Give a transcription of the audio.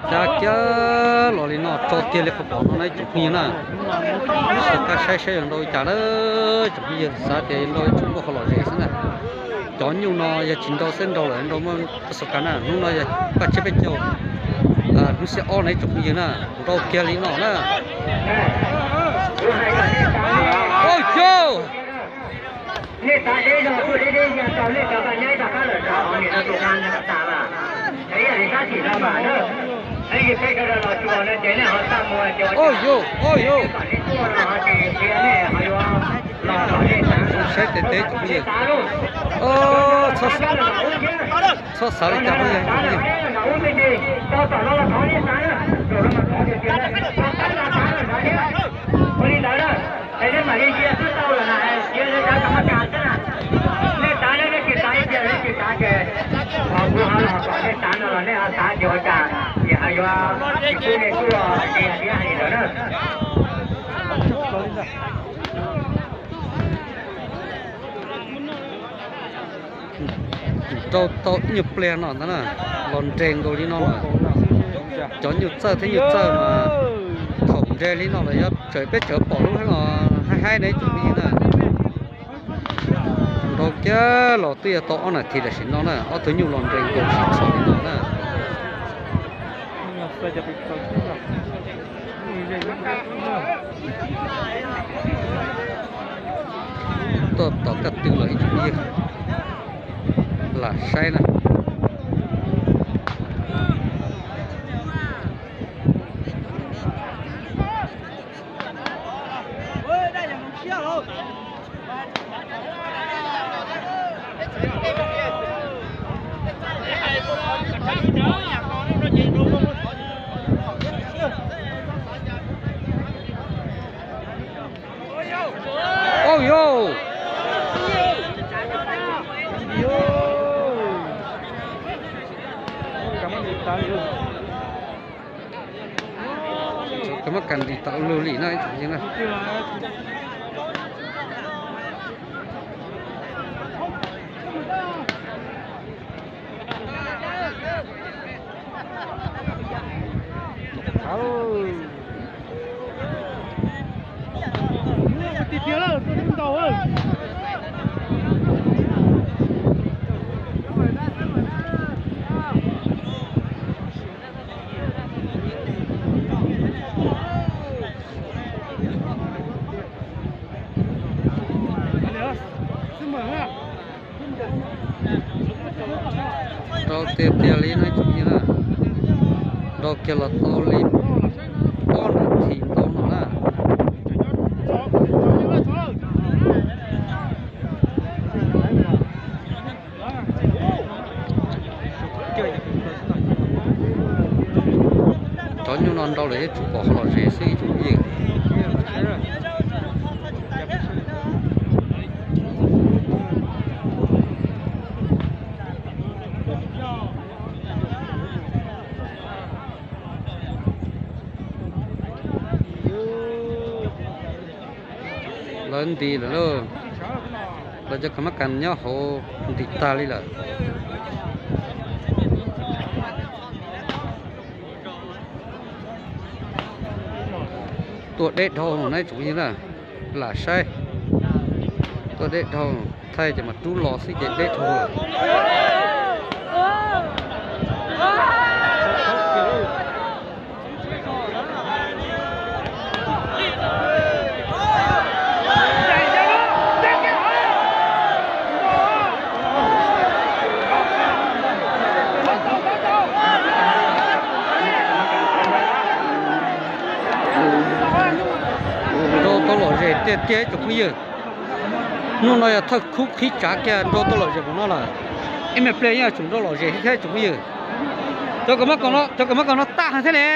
Cab kiag los li no tso kiag li qhov pom no na ib tsoom phooj ywg na. Soj qab saib saib yuav nrau li cas na. Tsoom phooj ywg xav tias yuav nrau ib tsoom muaj qhov lom zem xwb na. Cov nyuj no yog tsis nrau xwb, nrau lawm nrau muaj soj qab na. Hnub no yog paj tsiab peb caug, hnub xiab ob na ib tsoom phooj ywg na. Nrau kiag li no na. Oj yog. Oj yog, oj yog. Saib tes teb tsoom phooj ywg. Txhob xav li cas phooj ywg. Nrau tau ib nyuag pliag no ntag na, los nres nkaus li no lawm. Cov nyuj txawj thiab nyuj txawj mas thaum nres li no lawm yuav tsawm peb tsawv pom lub heev os, haib haib na ib tsoom phooj ywg na. Nrau kiag los twb yuav tau ob nas this tam sim no na, ob tug nyuj los nres nkaus sib txhom li no na. Tuaj tom kaj tw lawm ib tsoom phooj ywg, lam saib na. Oj yog. Kab mab kas ntim tas ua luaj li na. Nrau tiag tiag li no ib tsoom phooj ywg na. Nrau kiag los tau li ob nas this ntau no na. Cov nyuj no nrau lawm yuav tsum pom qhov lom zem xwb ib tsoom phooj ywg. Lawv ntis lawm lauj. Lawv cov kab mab kas nyob hauv ntim tag li lawm. Tuaj deb dhau no na ib tsoom phooj ywg na. Lam saib. Tuaj deb dhau, thaij ces mas rub los xwb ces deb dhau lawm. Nrau tau lom zem tiag tiag ib tsoom phooj ywg. Hnub no yog thawj khub qhib tsav kiag nrau tau lom zem npaum no lawm. Ib me pliag yeej yuav tsum nrau lom zem thiab ib tsoom phooj ywg. Cov kab mab kas no, cov kab mab kas no tag heev thiab ne.